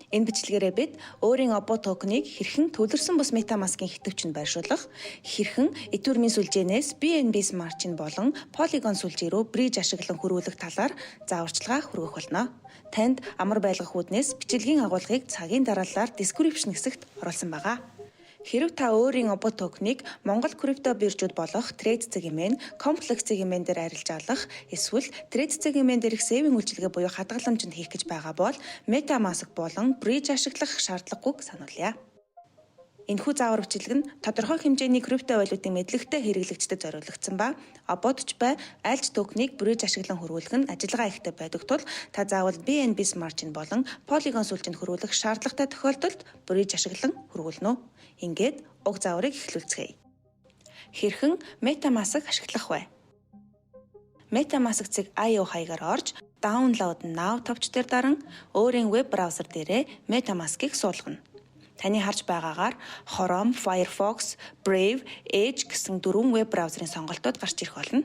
Энэ бичлэгээрээ бид өөрийн OBOT токеныг хэрхэн төвлөрсөн бус MetaMask-ийн хитвчэнд байршуулах, хэрхэн Ethereum-ийн сүлжээнээс BNB Smart Chain болон Polygon сүлжээ рүү bridge ашиглан хөрвүүлэх талаар зааварчилгаа хүргэх болно. Танд амар байлгах үүднээс бичлэгийн агуулгыг цагийн дараалалаар description хэсэгт оруулсан байгаа. Хэрэв та өөрийн OBOT токеныг Монгол крипто биржүүд болох Trade.mn, Complex.mn дээр арилжаалах эсвэл Trade.mn дээрх saving үйлчилгээ буюу хадгаламжинд хийх гэж байгаа бол MetaMask болон Bridge ашиглах шаардлагагүйг сануулъя. Энэхүү заавар бичлэг нь тодорхой хэмжээний крипто валютын мэдлэгтэй хэрэглэгчдэд зориулагдсан ба OBOT ч бай, аль ч токеныг bridge ашиглан хөрвүүлэх нь ажиллагаа ихтэй байдаг тул та заавал BNB Smart Chain болон Polygon сүлжээнд хөрвүүлэх шаардлагатай тохиолдолд bridge ашиглан хөрвүүлнэ үү. Ингээд уг зааврыг эхлүүлцгээе. Хэрхэн MetaMask ашиглах вэ? MetaMask.io хаягаар орж Download Now товч дээр даран өөрийн веб браузер дээрээ MetaMask-ыг суулгана. Таны харж байгаагаар Chrome, Firefox, Brave, Edge гэсэн дөрвөн веб браузерын сонголтууд гарч ирэх болно.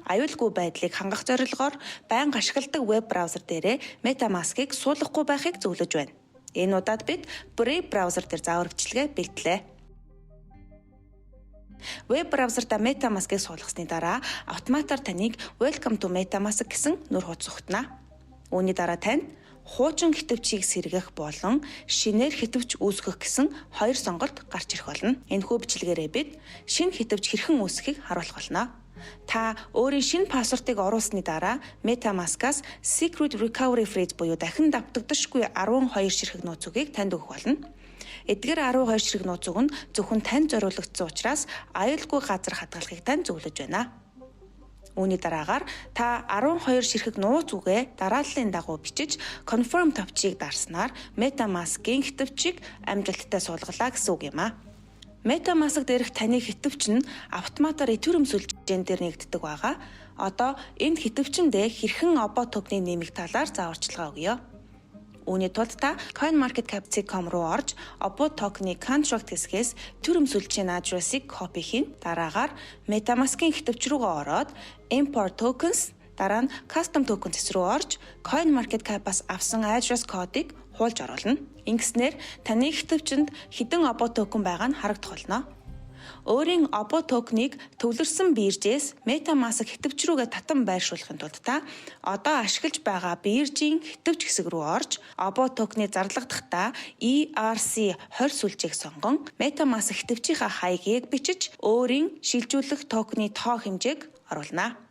Аюулгүй байдлыг хангах зорилгоор байнга ашигладаг веб браузер дээрээ MetaMask-ыг суулгахгүй байхыг зөвлөж байна. Энэ удаад бид Brave браузер дээр заавар бичлэгээ бэлтлээ. Веб браузердаа MetaMask-ыг суулгасны дараа автоматар таныг "Welcome to MetaMask" гэсэн нүүр хуудас угтана. Үүний дараа танд хуучин хитвчийг сэргээх болон шинээр хитвч үүсгэх гэсэн хоёр сонголт гарч ирэх болно. Энэхүү бичлэгээрээ бид шинэ хитвч хэрхэн үүсгэхийг харуулах болно. Та өөрийн шинэ password ыг оруулсны дараа MetaMask-аас Secret Recovery Phrase буюу дахин давтагдашгүй 12 ширхэг нууц үгийг танд өгөх болно. Эдгээр 12 ширхэг нууц үг нь зөвхөн танд зориулагдсан учраас аюулгүй газар хадгалахыг тань зөвлөж байна. Үүний дараагаар та 12 ширхэг нууц үгээ дарааллын дагуу бичиж confirm товчийг дарснаар MetaMask-ийн хитвчийг амжилттай суулгалаа гэсэн үг юм а. MetaMask дээрх таны хитвч нь автоматар Ethereum сүлжээн дээр нэгддэг байгаа. Одоо энэ хитвчэндээ хэрхэн OBOT токеныг нэмэх талаар зааварчилгаа өгье. Үүний тулд та coinmarketcap.com руу орж OBOT токены contract хэсгээс Ethereum сүлжээний адресыг copy хийн. Дараагаар MetaMask-ийн хитвч рүүгээ ороод import tokens, дараа нь custom tokens руу орж CoinMarketCap-аас авсан address кодыг хуулж оруулна. Ингэснээр таны хитвчэнд хэдэн OBOT токен байгаа нь харагдах болно. Өөрийн OBOT токеныг төвлөрсөн биржээс MetaMask хитвч рүүгээ татан байршуулахын тулд та одоо ашиглаж байгаа биржийн хитвч хэсэг рүү орж OBOT токены зарлагдахдаа ERC 20 сүлжээг сонгон MetaMask хитвчийнхаа хаягийг бичиж өөрийн шилжүүлэх токены тоо хэмжээг оруулна.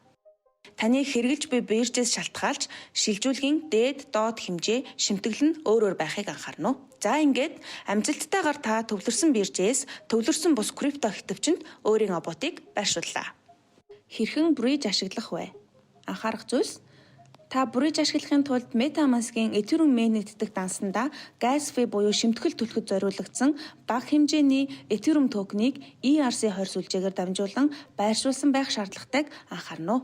Таны хэрэглэж буй биржээс шалтгаалж шилжүүлгийн дээд доод хэмжээ, шимтгэл нь өөр өөр байхыг анхаарна уу? За, ингээд амжилттайгаар та төвлөрсөн биржээс төвлөрсөн бус крипто хитвчэнд өөрийн OBOT ыг байршууллаа. Хэрхэн bridge ашиглах вэ? Анхаарах зүйлс: та bridge ашиглахын тулд MetaMask-ийн Ethereum mainnet дэх дансандаа gas fee буюу шимтгэл төлөхөд зориулагдсан бага хэмжээний Ethereum токеныг ERC20 сүлжээгээр дамжуулан байршуулсан байх шаардлагатайг анхаарна уу?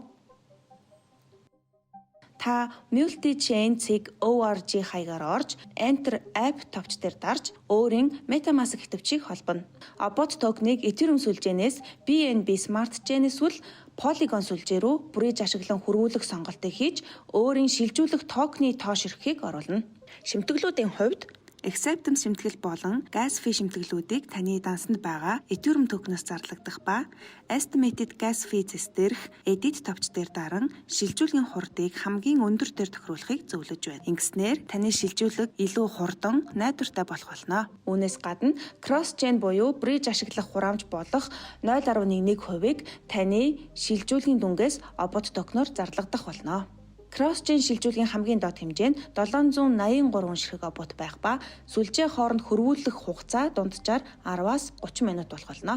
Та multichain.org хаягаар орж Enter App товч дээр дарж өөрийн MetaMask хитвчийг холбоно. OBOT токеныг Ethereum сүлжээнээс BNB Smart Chain эсвэл Polygon сүлжээ рүү bridge ашиглан хөрвүүлэх сонголтыг хийж өөрийн шилжүүлэх токены тоо ширхгийг оруулна. Шимтгэлүүдийн хувьд acceptance шимтгэл болон gas fee шимтгэлүүдийг таны дансанд байгаа Ethereum токеноос зарлагдах ба estimated gas fee цэс дээрх edit товч дээр даран шилжүүлгийн хурдыг хамгийн өндөр дээр тохируулахыг зөвлөж байна. Ингэснээр таны шилжүүлэг илүү хурдан, найдвартай болох болно. Үүнээс гадна cross chain буюу bridge ашиглах хураамж болох 0.11%-ийг таны шилжүүлгийн дүнгээс OBOT токеноор зарлагдах болно. Cross-chain шилжүүлгийн хамгийн доод хэмжээ нь 783 ширхэг OBOT байх ба сүлжээ хооронд хөрвүүлэх хугацаа дунджаар 10-аас 30 минут болох болно.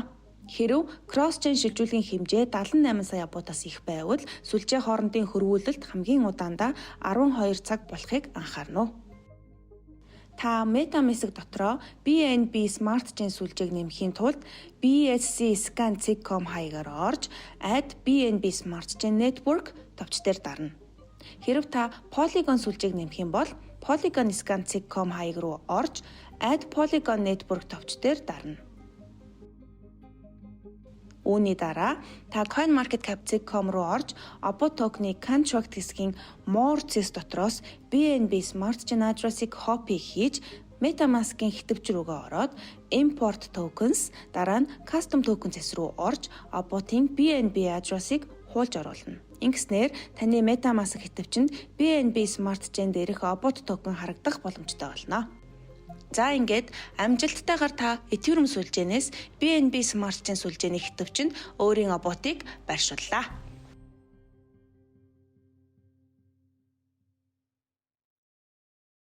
Хэрэв cross-chain шилжүүлгийн хэмжээ 78 сая OBOT аас их байвал сүлжээ хоорондын хөрвүүлэлт хамгийн удаандаа 12 цаг болохыг анхаарна уу? Та MetaMask дотроо BNB Smart Chain сүлжээг нэмэхийн тулд BSC Scan.com хаягаар орж Add BNB Smart Chain Network товч дээр дарна. Хэрэв та Polygon сүлжээг нэмэх юм бол Polygon Scan.com хаяг руу орж Add Polygon Network товч дээр дарна. Үүний дараа та CoinMarketCap.com руу орж OBOT токены contract хэсгийн More цэс дотроос BNB Smart Chain address-ыг copy хийж, MetaMask-ийн хэтэвч рүүгээ ороод Import Tokens, дараа нь Custom Token цэс рүү орж OBOT-ын BNB address-ыг хуулж оруулна. Ингэснээр таны MetaMask хэтэвчинд BNB Smart Chain дээрх OBOT токен харагдах боломжтой болно. За, ингээд амжилттайгаар та Ethereum сүлжээнээс BNB Smart Chain сүлжээний хэтэвчинд өөрийн OBOT-ыг байршууллаа.